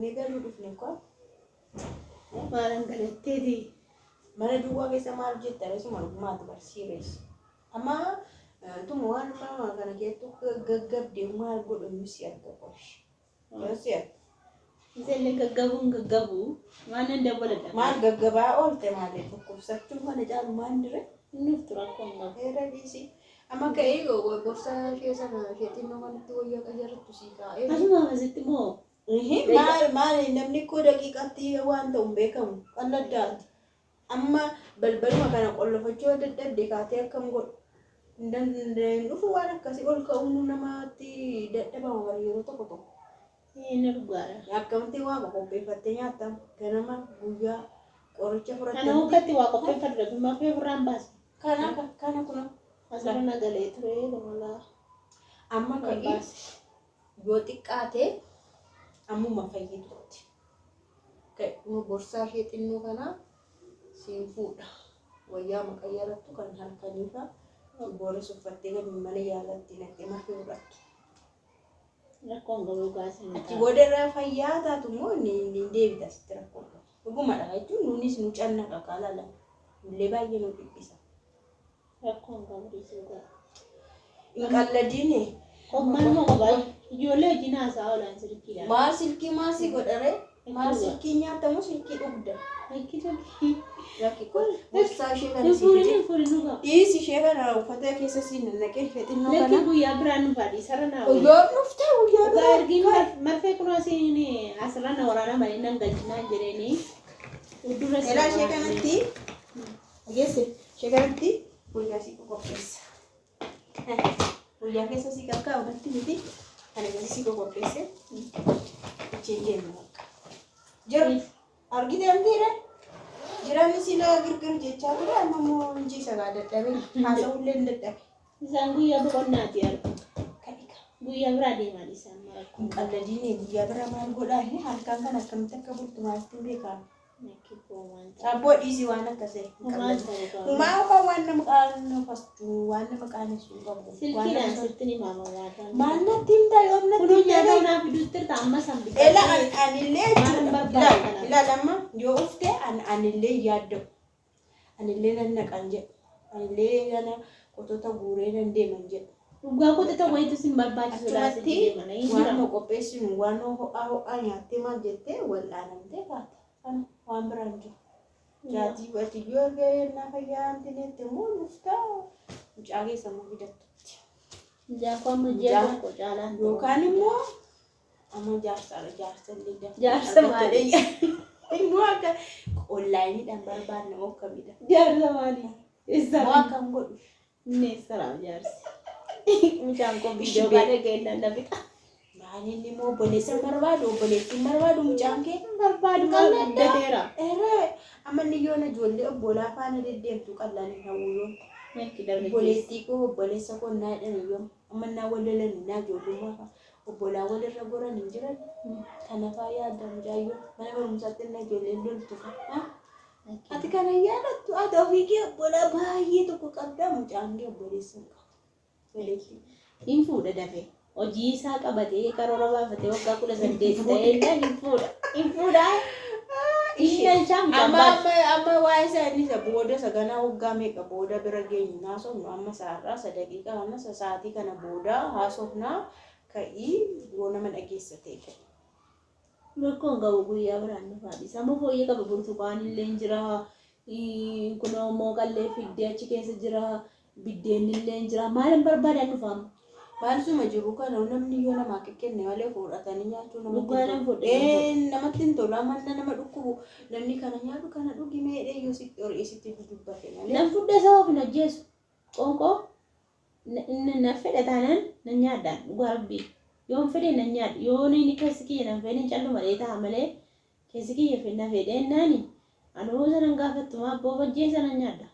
Ni galuu dhufne koo. Maalan galatteeti. Mana duwwaa keessa maal hojjetta reessuma dhugumaati barsiirees. Amma tuma waan nama kana keessattuu gaggabde maal godhu inni si arga qosh. Yoo si arga. Isallee gaggabuun gaggabu waan nan dawwaladha. Maal gaggabaa oolte maali dhukkubsachuun kana caalu maal dire? Inni uftu rakkoo hin qabu. Heera dhiisi. Amma ka'ee gorsa ishee sana ishee xinnoo kanatti wayyaa qayyarrattu sii kaa'ee. Asuma asitti moo Maal maal namni koo daqiiqaatti waan ta'u hin beekamu qalladdaati. Amma balbaluma kana qollofachuu yoo dadhabde kaatee akkam godhu? Hin danda'in dhufu waan akkasii ol ka'uun namatti dadhabama bara yeroo tokko tokko. Inni dhugaadha. Akkamitti waa qopheeffattee nyaatta ganama guyyaa qoricha Kana fudhattee. hokkatti waa qopheeffadhu dhaqni kee ofirraan baasa. Kana kana kuna Asirra nagalee ture kunolaa. Amma ka'ii baase. Yoo xiqqaate ammuma fayyitutti. Ka'ii gorsaa ishee xinnoo kana siin fuudha. Wayyaa maqayyarattu kan halkaniifa booris uffattee gadi mana yaalatti naqxee marfee fudhattu. Rakkoon qabu gaasin. Achi booda irraa fayyaa taatu immoo ni ni deebita sitti rakkoon qabu. Dhugumadha jechuun nuunis nu cannaqa qaalala. Nullee baay'ee nu dhiphisa. Rakkoon qabu dhiisuu ga'a. Hin qalladiini. Maaluma qaba ijoollee wajjin haasaa oolan silkiidhaan. Maal silkii maal si godhare? Maal silkii nyaatamu silkii dhugda? Lakki lakki. Lakki kun gorsaa ishee kana Hin si fuudhin fide. hin fuudhin dhugaa. Dhiisi ishee kana uffata keessa si nannaqee ishee xinnoo Lakki kana. guyyaa biraan nu faadhi sarara naa wayya. Yoo dhufte guyyaa Dhugaa biraa. ergiin marfee kunoo asiin asirra na waraana malee nan galchinaan jedheeni. Uddurra Elaa ishee kanatti dhageesse ishee kanatti guyyaa si qopheessa. Guyyaa keessa si kakkaa'u natti miti. Kana keessa si qopheesse. Isheen deemu bakka. Jiru argite amtiire jiranni sila girgir jechaa ture amma immoo injiisa gaa dadhabe haasa'ullee hin dadhabe. Isaan guyyaa boqonnaati argu. Kadhika. Guyyaa biraa deeman isaan mara. Hin qalladiin guyyaa biraa maal godhaa inni halkan kan akkamitti akka bultu maaltu beekaa. Lakki homaan ta'u. Abboo dhiisii waan akkasii hin Homaan qalladin. ta'u qabu. Humaa humaa waan nama qaanfastu waan nama qaanessu hin qabu. Waan Silkiidhaan nama sitti ni maama waan ta'an. Maal natti himta yoom natti Kunoo nyaata himta? naaf fiduutti jirta amma san bitaa. Ela anillee Waan jechuudha. barbaadu Ilaali kana. ilaali amma yoo ufte anillee yaadda'u. Anillee nan naqan jedhu. Anillee gana qotota guuree nan deeman jedhu. Dhugaa qote ta'u wayitu sin barbaachisu Achumatti deemana. Hin waan jira. nu qopheessinu waan nu ho'aa ho'aa nyaattee maal jettee wal'aanamtee kaata. Kana waan biraan jiru. Jaatii ati yoo ga'ee fayyaa antineetti immoo dhuftaa mucaa keessa immoo fidattutti. Jaakoo amma ji'a tokko caalaan. Yookaan immoo amma jaarsaadha jaarsa illee dafnee Jaarsa argachuu Immoo akka onlaayiniidhaan barbaadna moo akkamidha? Jaarsa maali? Moo Eessa? akkam godhu? Inni eessaraaf jaarsi? Mucaan koo Ishi viidiyoo beeku. kana ga'e na fixa. Maal inni immoo obboleessa hin barbaadu obboleettiin barbaadu mucaan kee? Barbaadu maal guddateera. Eree amma inni yoona ijoollee obbolaa faana deddeemtu qallaan hin hawwu yoon. Lakki dargaggeessi. Obboleettii koo obboleessa koo naa jedhan yoom amma naa wal lolan naa ijoollummaa fa'a obbolaa walirra goran hin jiran. Kana faa yaadda mucaayyoo mana barumsaatti innaa ijoolleen loltu fa'a. Ati kana hin yaadattu ati ofii kee obbolaa baay'ee tokko qabda mucaan kee obboleessa hin qabu. Obboleettii. Hin fuudha dafee. Hojii isaa qabatee karoora baafatee waggaa 18 ta'ee illee hin fuudha. Hin fuudha. Hin galchaa mucaan Amma baatu. amma amma waa'ee isaa inni isa booda isa ganaa waggaa meeqa booda bira geenyu haasofnu amma isaarraa isa daqiiqaa kana isa sa'aatii kana booda haasofnaa ka'ii yoo nama dhageessa ta'e ka'i. Rakkoon qabu guyyaa biraan dhufaa dhiisa. Amma fooyyee qaba burtukaan illee hin jira. Kunoo immoo qallee fiddee achi keessa jira. Biddeen illee hin jira. Maal hin barbaadan dhufa amma? Maal suma jiru kana namni yoo namaa kenne malee fudhatanii nyaachuu namatti Dhugaa hin nan tolu. fudhe, nan Ee, namatti hin tolu. Amma nama dhukkubu namni kana nyaatu kana dhugi meedhee yoo sitti horii sitti dudubbate malee. Nan fudhe isa of hin ajjeesu. Qoonqoo na fedha taanaan nan nyaadhaan dhugaa rabbii. Yoon fedhe nan nyaadha. Yoo inni keessi kiyya nan fedhe hin callu malee ta'a malee keessi kiyya na fedhe naani anuu sanan gaafattu abboo bajjee sanan nyaadha.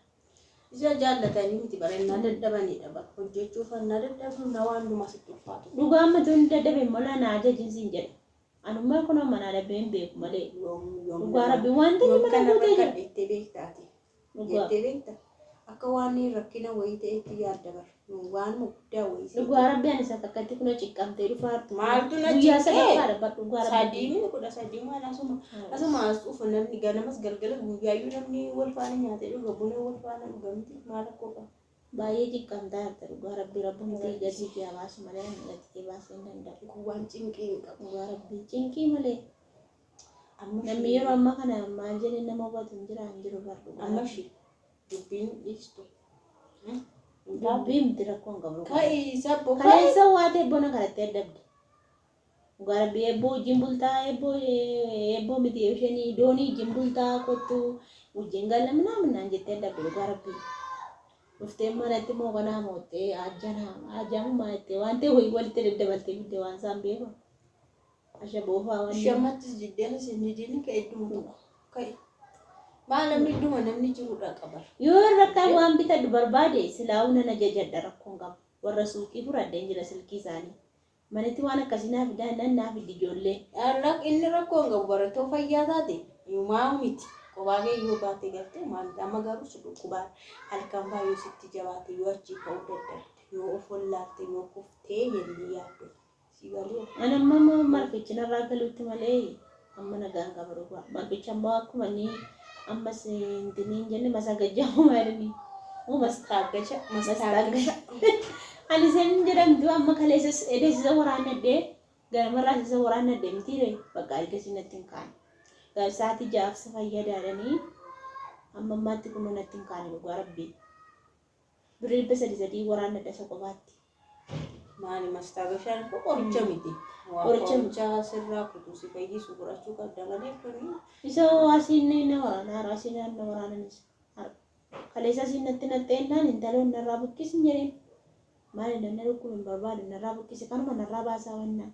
Isa jaallatanii miti barannaa dadhabanidha bara hojjechuuf annaa dadhabnu na waan dhuma sitti ulfaatu. Dhugaa amma tun dadhabe mola na ajajin siin jedha. Anummaa kun amma na dadhabee hin beeku malee. Yoom yoom Dhugaa rabbii wanta yoom inni mana kana guutee bakka jira. jettee beektaati. Dhugaa. Jettee beekta. Akka waan rakkina wayii ta'etti yaadda bara. Waanuma guddaa wayii seete. Dhugaa rabbi ani isa takkatti kuna ciqqamtee dhufaa jirtu. Maaltu na Guyyaa ciqqee? sadaffaadha bar dhugaa rabbi. Sadii miti 13 maal asuma asuma as dhufa namni ganamas galgalas guyyaayyuu namni wal faana nyaatee dhuga buna wal faana dhuga miti maal rakkoo qaba. Baay'ee ciqqamtaa jirta dhugaa rabbi rabbumti gatii kee haa baasu malee ani gatii kee baasuu hin danda'u. Gowwaan cinqii hin qabu. Dhugaa rabbi cinqii malee Amma namni ishii yeroo ammaa kana maal jedhee nama hubatu hin jira hin jiru bar dhugaa amma rabbi. ishii dubbiin dhiistu. Hin taatu. Dubbii miti rakkoo hin qabu dhugaa rabbi. Ka'i sabbo ka'i. Kaleessa waatee bona kadhattee dadhabde. Dhugaa rabbi eebboo wajjin bultaa eebboo eebboo miti isheen doonii wajjin bultaa kottu wajjin galla minaamin naan jettee dadhabde dhugaa rabbi. Dhuftee manatti immoo kanaa moottee ajjanaa ajjamumaa jettee waan ta'e wayii walitti daddabaltee fidde waan isaan beekan. Ashaboo fa'aa wanni. Shammattis diddee sin didiin ka'e idduma tokko ka'i. Maal namni idduma namni jiru dhaqa bara. Yoo rakkaan waan bitadhu barbaade silaa'uu nan ajajadha rakkoon qabu. Warra suuqii fudhadheen jira silkii isaanii. Manatti waan akkasii naa fidaa nan naa fiddi ijoollee. Inni rakkoo hin qabu baratoo fayyaa taate maa miti. Kophaa kee yoo baate galte maal miti. Amma garuu si dhukkubaa halkan faa yoo sitti jabaate yoo achii ka'uu dadhabde yoo of wallaalte yoo kuftee jennee yaaddu. Si galee. Ani amma immoo marfichi narraa galuutti malee amma nagaan qaba dhugaa. Marficha ammoo akkuma inni ammas intini hin jenne masagajjaa jedhanii. Moo Mastaaggasha mastaaggasha. mastaaggasha. Ani isheen jedhamtu amma kaleessa edeessisa waraannadhee ganamarraa isa waraannadhee mitiire bakka ergasii natti hin kaane. Sa'aatii ja'aaf si fayyadaadhanii amma ammaatti kunoo natti hin kaane dhugaa rabbii. Birrii 300 waraannadha isa qofaatti. Maali mastaagashaan kun qoricha miti. Waa Qoricha miti. qoricha sirraa kutu si fayyisu fudhachuu qabda malee kuni Isa asiin na waraana hara asiin na waraananis hara. Kaleessa asiin natti naxxeennaan intaloon narraa buqqisi hin jedheen. Maali namni dhukkuba hin barbaadu narraa buqqisi kanuma narraa baasaa wannaa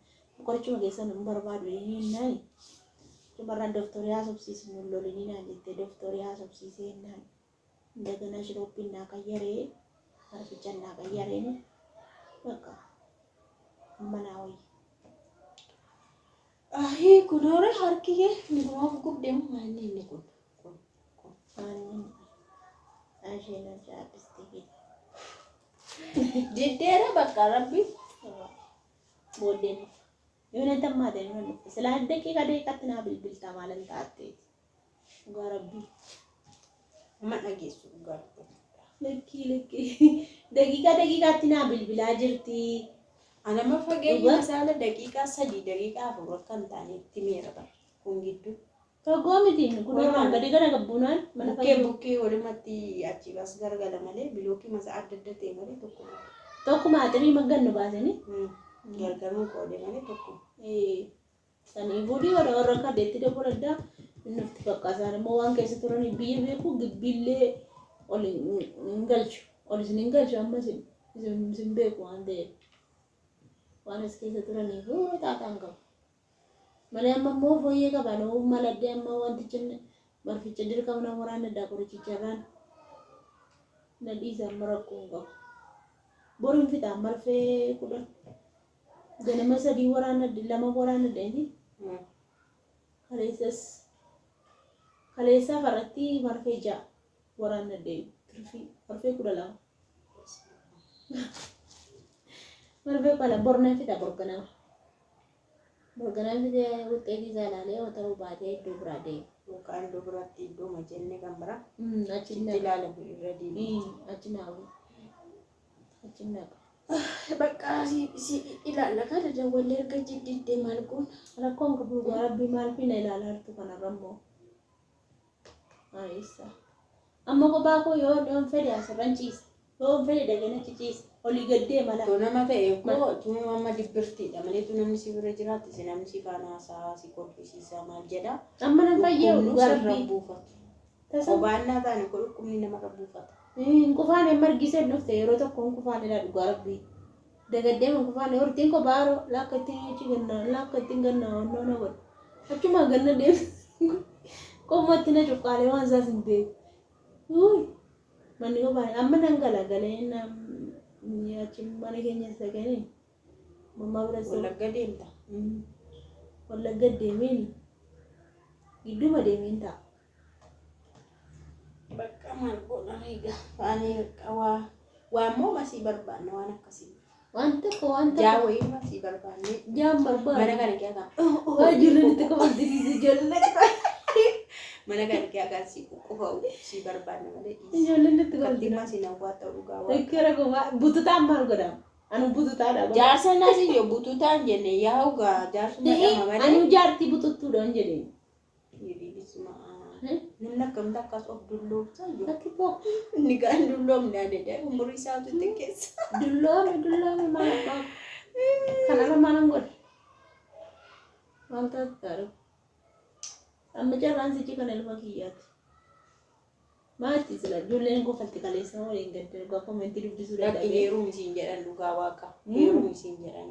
qorichuma keessan hin barbaadu jennaan. Dhumarraan dooktorii haasofsiisi nun lolinii naan jettee dooktorii haasofsiisee jennaan. Indagana shirooppiin naa qayyaree marfichaan naa qayyareen bakka amma naa wayya. Ahii kun hore harki kee numaaf gubde moo maali inni kun kun kun. Aannan isheen hojjaa Diddeera bakka rabbi. Booddeen dhufa. Yoo natti hammaate numa dhufte. Silaa daqiiqa daqiiqatti naa bilbiltaa maalan taatteeti. Dhugaa rabbii. Amma dhageessu dhugaa dubbatu. Lakkii lakkii. Daqiiqa daqiiqaatti naa bilbilaa jirti. Anama fageenya Dhugaa. isaala daqiiqaa 3 daqiiqaa 4 akka hin taane itti miira bara kun gidduu. Fagoo miti kun ormaan gadi gara gabbuunaan mana Bukkee fayyuu. bukkee walumatti achi bas gargala malee bilookii masa adda adda ta'e malee tokkuma. Tokkuma axirii maggannu baasanii. Gargaruu qoode malee tokkuma. Sanii boodii warra warra akka adeetti daboo addaa inni ufti bakka isaan immoo waan keessa turanii biyya beeku gibbiillee ol hin galchu. Ol isin hin galchu amma isin isin beeku waan ta'eef. Waan as keessa turaniif xaaxaan qabu. Malee amma immoo fooyyee qaba nuu maladde amma wanticha marficha dirqama nama waraana addaa qorichisharraan na dhiisa amma rakkoo hin qabu. Boru hin fixaa marfee 10 ganama 3 waraana 2 waraana adda kaleessas kaleessaa farratti marfee 6 waraana adda tirfii marfee 12 marfee 12 bor nan fixa bor ganama. Bor ganama fixee wuxxeetii isaa ilaalee yoo ta'uu baatee iddoo biraa deema. Yookaan iddoo biraatti iddooma jenne kan biraa. Achi Achitti naqa. ilaalamu irra deebi'u. Achi naawu. Achi naqa. Bakka si ilaalla kana dawwallee erga jiddiddee maal goona? Rakkoon qabu dhugaa rabbii maal fina ilaalaa jirtu kanarra immoo. Ayisa. Amma kophaa koo yoo yoon fedhe asirran ciisa. Yoon fedhe dhaqeen achi ciisa. Olii gad deema laa. Too nama ta'e koo tun amma dibbirtiidha malee tu namni si bira jiraatti si namni si faana haasaa si kolfisiisa maal jedha. Amma nan fayyee Dhukkubni dhugaa sirra rabbii. buufatu. Tasa Qobaannaa taane koo dhukkubni namarra buufata. hin kufaane margisee dhufte yeroo tokko hin kufaane laa dhugaa rabbii. Dagaddee hin kufaane hortiin koo baaroo laakka ittiin achi ganna laakka ittiin ganna onnoo na godha. Achuma ganna deemu qomatti na cuqqaalee waan isaas hin beeku. Uy manni koo baay'ee amma nan gala galee na achi mana keenya isa ganii mammaa bira isa Wallagga deemta. Wallagga deemeen gidduma deemeen ta'a. Bakka maal goona egaa ani waa waammoo masii barbaanna waan akkasii. Waan tokko waan Jaa tokko wayii masii barbaanne. jaan Mana barbaadu. kana keessa Waa ijoolleen itti kofaltisiisu ijoolleen. Mana kana keessa si quqqufa'u si barbaanna malee dhiisi. Ijoolleen itti Kattiin kofaltisiisu. masii na waa ta'u dhugaa waa. Rakkoo rakkoo bututaan maal godhama? Anu bututaadha. Jaarsa naas iyyuu bututaan jenne yaa'u gaa jaarsuma dhama malee. Anu jaartii bututtuudha hin jedheen. Namni akkamta akkas of dulloomsa iyyuu. Lakki koo Inni gaan dulloomne ani dha umurii isaatu xiqqeessa. Dulloome dulloome maal abbaa kanarra maalan godhe? Maal taatu taadha? Amma carraan sichi kana ilma kiyyaati. Maatti sila ijoolleen kofalti kaleessa waliin gadda dhugaa commentii dubbisuu Lakki dadhabee. heerumi siin jedhan dhugaa waaqa. Heerumi siin jedhan.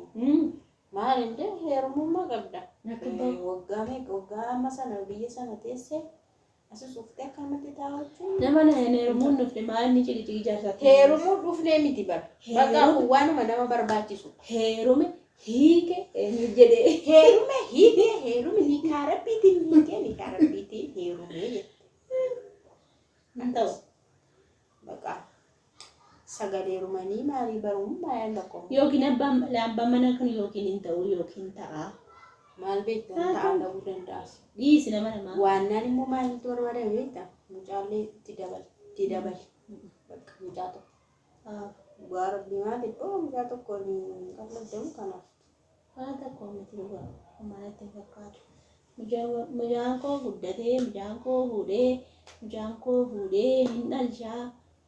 Maal indee heerumummaa qabda. Lakki abbaa. Waggaa meeqa waggaa amma sana biyya sana teessee asis uftee akkanumatti taa'achuun. Nama na heerumuun dhufne maal inni ciqiciqi jaarsaatti. Heerumuu dhufnee miti bara. Bakka Heerume. waanuma nama barbaachisu. Heerume hiike eenyu jedhee. Heerume hiike heerume ni kaarabbiitiin hiike ni kaarabbiitiin heerume jette. Hin ta'u. Bakka sagaleerumanii maalii baruun baay'een lakkoofama. Yookiin abbaan mana kun yookiin hin ta'u yookiin ta'a. Maal beektan ta'a ta'uu danda'as. Dhiisi nama namaa. Waannaan immoo maalitti barbaadame beektaa? Mucaallee itti dabali. Itti dabali. Bakka mucaa tokko. Dhugaa rabbii maal iddoo mucaa tokko hin qalladdamu kanaaf. Waan tokko miti dhugaa manatti hin fakkaatu. Mucaan koo guddatee, mucaan koo fuudhee, mucaan koo fuudhee hin dhalchaa,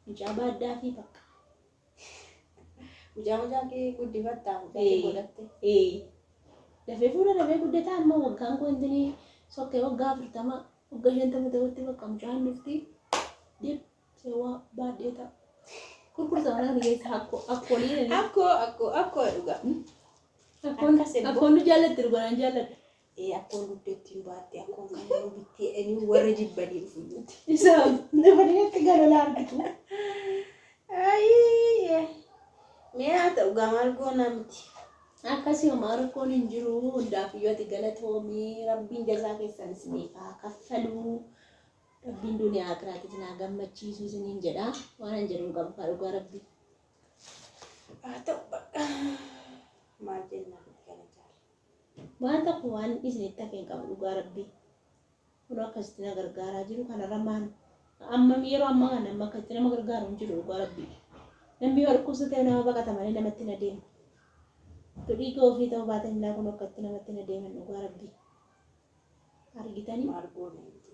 mucaa baaddaa fi bakka. Mucaa mucaa kee guddifattaa mucaa kee godhatte. Ee. Dafee fuudha dafee guddataa amma waggaan koo intini sokkee waggaa 40 waggaa 50 ta'utti bakka mucaan dhufti dib sewaa baadhee ta'a. Gurgurta mana kana keessa akkoo akkoolii Akkoo akkoo akkoo dhugaa. akkoon Akkas ebboo. akkoon nu jaallatti dhugaa nan jaalladha. Ee akkoon dugdatti hin baatte akkoon kan nu bittee eenyu warra jibbanii dhufu iyyuuti. Isa dafanii akka galala argitu. Ayi mee haa ta'u gaa maal goonaa miti. Akkasii homaa rakkoon hin jiru hundaaf iyyuu ati galatoomii rabbiin jazaa keessan isiniif haa kaffaluu rabbiin duniyaa akiraatti isin haa gammachiisu isiniin jedha waan an jedhu hin qabu kaa dhugaa rabbii. Haa ta'u bakka maal jennaan miti kana caala. Waan tokko waan isinitti hafe hin qabu dhugaa rabbii. Kun akkasitti na gargaaraa jiru kanarra maal amma yeroo ammaa kana amma akkasitti nama gargaaru hin jiru dhugaa rabbii. Namni yoo dhukkubsate nama baqata malee namatti hin adeemu. Dhiiga ofii ta'uu baate millaa kun akkatti namatti hin adeeman dhugaa rabbii. Argitanii? Maal goona miti.